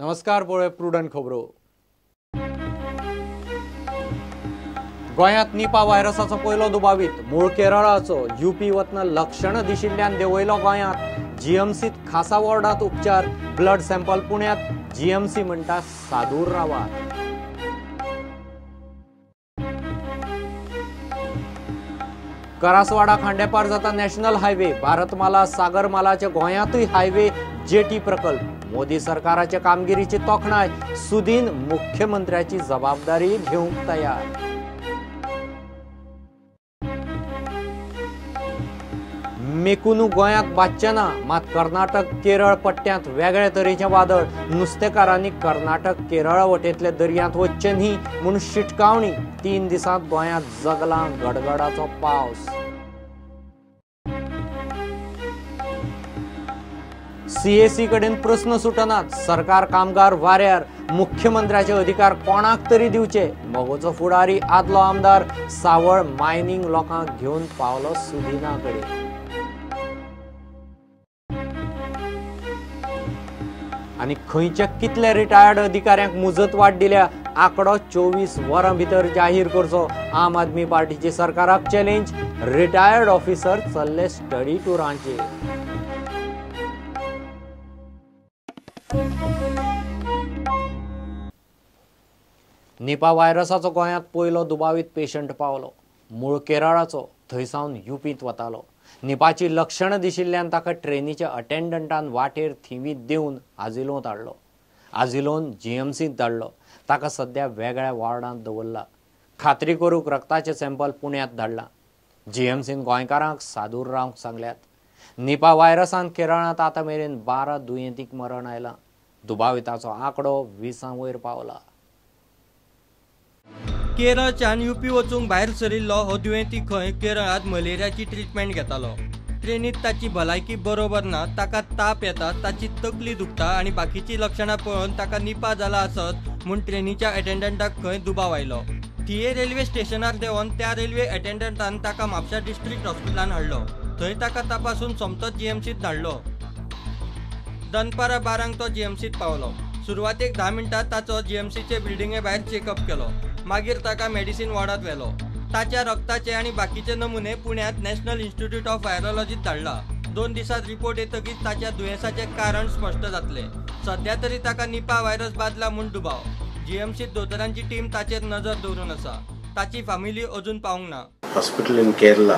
नमस्कार, पळय प्रुडंट खबरो. गोंयांत निपा व्हायरसाचो पयलो दुबावीत मूळ केरळाचो. युपी वतना लक्षणां दिशिल्ल्यान देंवयलो गोंयांत. जीएमसीत खासा वॉर्डांत उपचार. Blood sample पुण्यांत. जीएमसी म्हणटा सादूर रावात. करासवाडा खांडेपार जाता नॅशनल हायवे. भारतमाला सागरमालाचे गोंयांतूय हायवे जेटी प्रकल्प. मोदी सरकाराच्या कामगिरीची तोखणाय. सुदीन मुख्यमंत्र्याची जबाबदारी घेवंक तयार. मेकुनू गोंयांत बादचें ना, मात कर्नाटक केरळ पट्ट्यांत वेगळे तरेचें वादळ. नुस्तेकारांनी कर्नाटक केरळ वटेंतल्या दर्यांत वचचें न्ही म्हूण शिटकावणी. 3 दिसांत गोंयांत जगला गडगडाचो पावस. सीएसी कडेन प्रस्न सुटनात. सरकार कामगार वाऱ्यार. मुख्यमंत्र्याचे अधिकार कोणाक तरी दिवचे. मगोचो फुडारी आदलो आमदार सावळ मायनिंग लोकांक घेवन पावलो सुदिना कडेन. आनी खंयच्या कितल्या रिटायर्ड अधिकाऱ्यांक मुजत वाड दिल्या आंकडो 24 वरां भितर जाहीर करचो. आम आदमी पार्टीची सरकाराक चॅलेंज. रिटायर्ड ऑफिसर चल्ले स्टडी टुरांचेर. निपा व्हायरसाचो गोंयांत पयलो दुबावीत पेशंट पावलो. मूळ केरळाचो, थंय सावन युपींत वतालो. निपाची लक्षणां दिशिल्ल्यान ताका ट्रेनीच्या अटेंडंटान वाटेर थिवीत दिवन आजिलोंत हाडलो. आजिलोन जीएमसींत धाडलो. ताका सद्या वेगळ्या वॉर्डांत दवरला. खात्री करूंक रक्ताचें सॅम्पल पुण्यांत धाडलां. जीएमसीन गोंयकारांक सादूर रावंक सांगल्यात. निपा व्हायरसान केरळांत आतां मेरेन 12 दुयेंतीक मरण आयलां. दुबाविताचो आंकडो 20 वयर पावला. केरळच्यान युपी वचूंक भायर सरिल्लो हो दुयेंती खंय केरळांत मलेरियाची ट्रिटमेंट घेतालो. ट्रेनीत ताची भलायकी बरोबर ना, ताका ताप येता, ताची तकली दुखता आनी बाकीची लक्षणां पळोवन ताका निपा जाला आसत म्हूण ट्रेनीच्या अटेंडंटाक खंय दुबाव आयलो. थिये रेल्वे स्टेशनार देंवोन त्या रेल्वे अटेंडंटान ताका म्हापशा डिस्ट्रिक्ट हॉस्पिटलान हाडलो. थंय ताका तपासून सोमतोच जीएमसीत धाडलो. दनपारां 12 तो जीएमसीत पावलो. सुरवातेक 10 मिनटां ताचो जीएमसीचे बिल्डिंगे भायर चेकअप केलो. मागीर ताका मेडिसिन वॉर्डांत व्हेलो. ताच्या रक्ताचे आनी बाकीचे नमुने पुण्यांत नॅशनल इन्स्टिट्यूट ऑफ व्हायरोलॉजीत धाडला. 2 दिसांत रिपोर्ट येतकीच ताच्या दुयेंसाचें कारण स्पश्ट जातलें. सद्या तरी ताका निपा व्हायरस बादला म्हूण दुबाव. जीएमसीत दोतोरांची टीम ताचेर नजर दवरून आसा. ताची फामिली अजून पावूंक ना. Hospital in Kerala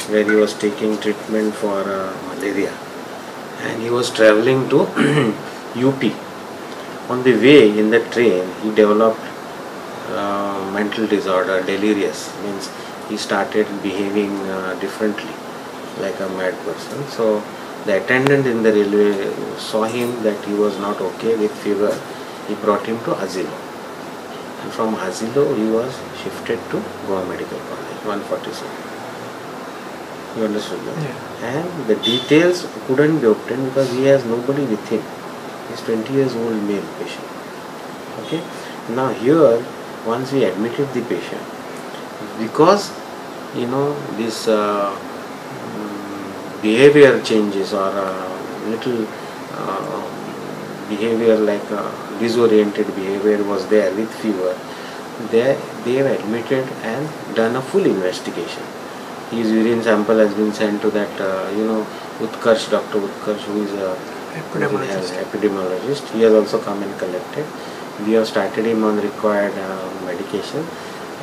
where he was taking treatment for malaria and he was travelling to UP. On the way in the train he developed mental disorder, delirious, means he started behaving differently, like a mad person. So the attendant in the railway saw him that he was not okay with fever. He brought him to Asilo, and from Asilo he was shifted to Goa Medical College, 147. You understood that? Yeah. And the details couldn't be obtained because he has nobody with him. He's 20 years old male patient. Okay. Now here, once we admitted the patient, because you know this behavior changes or little behavior like disoriented behavior was there with fever, they have admitted and done a full investigation. His urine sample has been sent to that Utkarsh, Dr. Utkarsh, who is a epidemiologist. He has also come and collected. We have started him on required medication.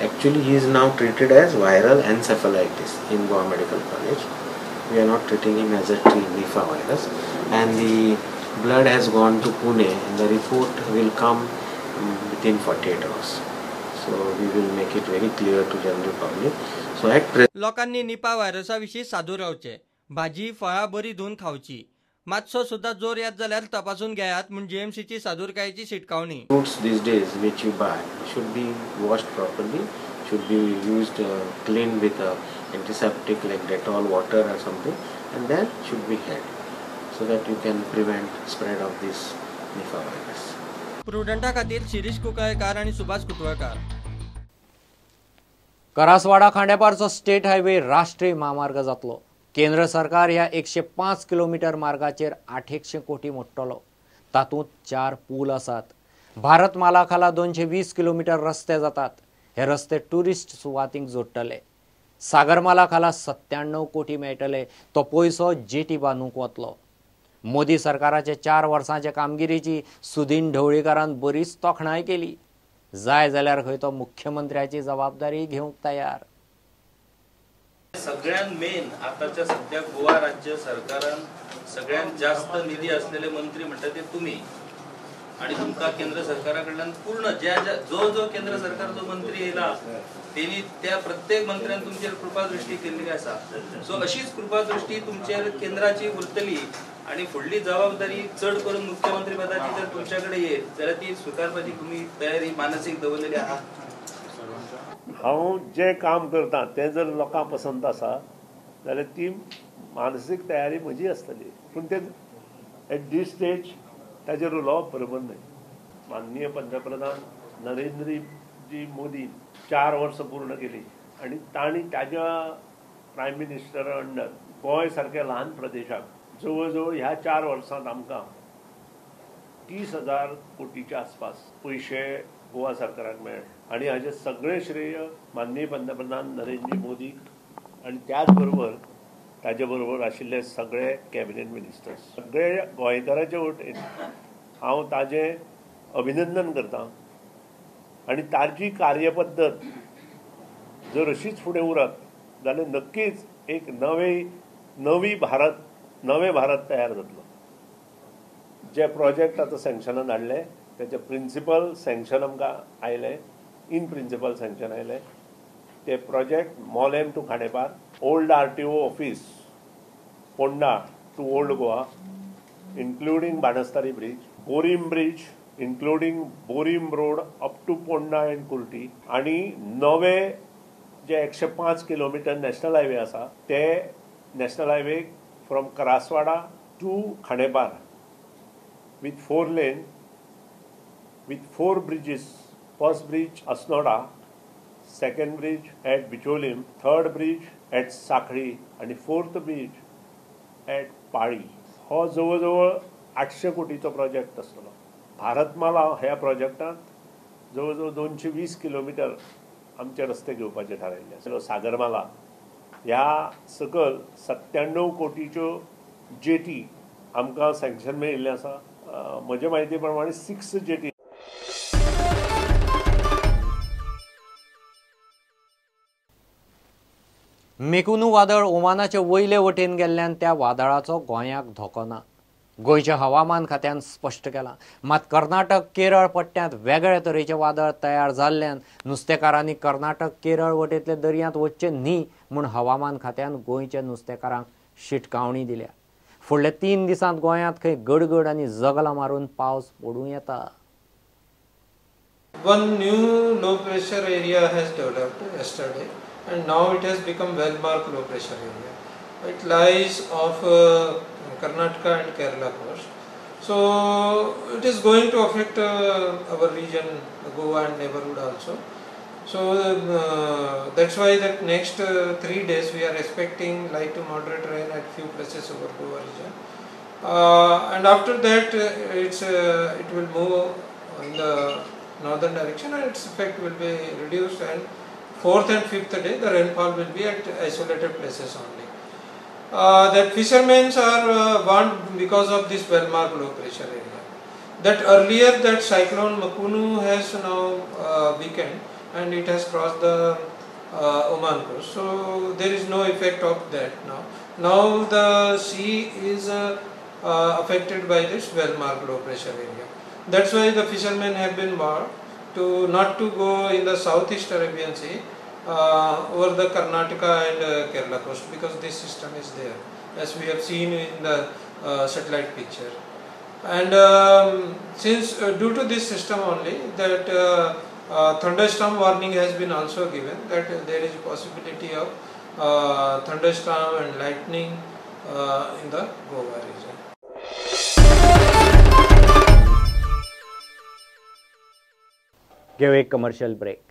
Actually, he is now treated as viral encephalitis in Goa Medical College. We are not treating him as a Nipah virus. And the blood has gone to Pune and the report will come within 48 hours. So we will make it very clear to general public. So at present, लोकांनी Nipah व्हायरसा विशीं सादूर रावचें. भाजी फळां बरी धुवन खावची. मातसो सुद्दां जोर येत जाल्यार तपासून घेयात म्हूण जीएमसीची सादूरकायेची शिटकावणी. Fruits these days which you buy should be washed properly, should be used cleaned with antiseptic like Dettol water or something, and then should be had so that you can prevent spread of this Nipah virus. प्रुडंटा खातीर शिरीष कुंकळकार आनी Subhash कुटवळकार. Karaswada खांडेपारचो state highway राष्ट्रीय म्हामार्ग जातलो. केंद्र सरकार ह्या 105 kilometre मार्गाचेर 800 कोटी मोडटलो. तातूंत 4 पूल आसात. भारतमाला खाला 220 किलोमिटर रस्ते जातात. हे रस्ते ट्युरिस्ट सुवातींक जोडटले. सागरमाला खाला 97 कोटी मेळटले. तो पयसो जेटी बांदूंक वतलो. मोदी सरकाराचे 4 वर्सांचे कामगिरीची सुदीन ढवळीकारान बरीच तोखणाय केली. जाय जाल्यार खंय तो मुख्यमंत्र्याची जबाबदारी घेवंक तयार. सगळ्यात मेन आताच्या सध्या गोवा राज्य सरकारान सगळ्यात जास्त निधी असलेले मंत्री म्हणतात ते तुम्ही आणि तुमका केंद्र सरकारा कडल्यान पूर्ण ज्या ज्या जो जो केंद्र सरकारचो मंत्री येयला तेनी त्या प्रत्येक मंत्र्यान तुमचेर कृपादृष्टी केल्ली आसा. सो अशीच कृपादृष्टी तुमचेर केंद्राची उरतली आणि फुडली जबाबदारी चड करून मुख्यमंत्री पदाची जर तुमच्याकडे येत जाल्यार ती स्विकारपाची तुमी तयारी मानसीक दवरलेली आहा. हांव जें काम करता तें जर लोकांक पसंत आसा जाल्यार ती मानसीक तयारी म्हजी आसतली. पूण ते एट दीस स्टेज ताजेर उलोवप बरोबर न्हय. माननीय पंतप्रधान नरेंद्रजी मोदी 4 वर्सां पूर्ण केली आनी तांणी ताज्या प्रायम मिनिस्टरा अंडर गोंय सारक्या ल्हान प्रदेशाक जवळ जवळ ह्या 4 वर्सांत आमकां 30,000 कोटीच्या आसपास पयशे गोवा सरकाराक मेळ्ळे आनी हाजें सगळें श्रेय माननीय पंतप्रधान नरेंद्र मोदीक आनी त्याच बरोबर ताजे बरोबर आशिल्ले सगळे कॅबिनेट मिनिस्टर्स सगळे गोंयकाराचे वटेन हांव ताजें अभिनंदन करता आनी ताजी कार्यपद्दत जर अशीच फुडें उरत जाल्यार नक्कीच एक नवी भारत नवे भारत तयार जातलो. जे प्रोजेक्ट आतां सँक्शनान हाडले ताचे प्रिंसिपल सँक्शन आमकां आयले, इन प्रिंसिपल सँक्शन आयले. ते project Mollem to Khandepar, old RTO office Ponda to old Goa including Banastari bridge, Borim bridge including Borim road up to Ponda and Curti आनी नवे जे 105 किलोमिटर नॅशनल हायवे आसा ते national highway from Karaswada to Khandepar with 4 lane with 4 bridges. First bridge Assonora, second bridge at Bicholim, third bridge at Sanquelim आनी fourth bridge eight पाळी. हो जवळ जवळ 800 कोटीचो project आसतलो. भारतमाला ह्या प्रोजेक्टांत जवळ जवळ 220 किलोमिटर आमचे रस्ते घेवपाचे थारायल्ले आसा. सागरमाला ह्या सकयल 97 कोटीच्यो जेटी आमकां सँक्शन मेळिल्लें आसा. म्हजे म्हायती प्रमाणे 6 जेटी. मेकुनू वादळ ओमानाचे वयले वटेन गेल्ल्यान त्या वादळाचो गोंयाक धोको ना. गोंयच्या हवामान खात्यान स्पश्ट केलां. मात कर्नाटक केरळ पट्ट्यांत वेगळे तरेचे वादळ तयार जाल्ल्यान नुस्तेकारांनी कर्नाटक केरळ वटेंतले दर्यांत वचचें न्ही म्हूण हवामान खात्यान गोंयच्या नुस्तेकारांक शिटकावणी दिल्या. फुडल्या 3 दिसांत गोंयांत खंय गडगड आनी जगलां मारून पावस पडूं येता. One new low pressure area has developed yesterday and now it has become well marked low pressure area. It lies off Karnataka and Kerala coast. So it is going to affect our region, Goa and neighborhood also. So that's why that next 3 days we are expecting light to moderate rain at few places over Goa region. And after that it will move in the northern direction and its effect will be reduced, and 4th and 5th day the rainfall will be at isolated places only. That fishermen are warned because of this well marked low pressure area. That earlier that cyclone Mekunu has now weakened and it has crossed the Oman coast. So there is no effect of that now. Now the sea is affected by this well marked low pressure area. That's why the fishermen have been warned to not to go in the Southeast Arabian Sea over the Karnataka and Kerala coast, because this system is there, as we have seen in the satellite picture. And since due to this system only, that thunderstorm warning has been also given, that there is possibility of thunderstorm and lightning in the Goa region. Give a commercial break.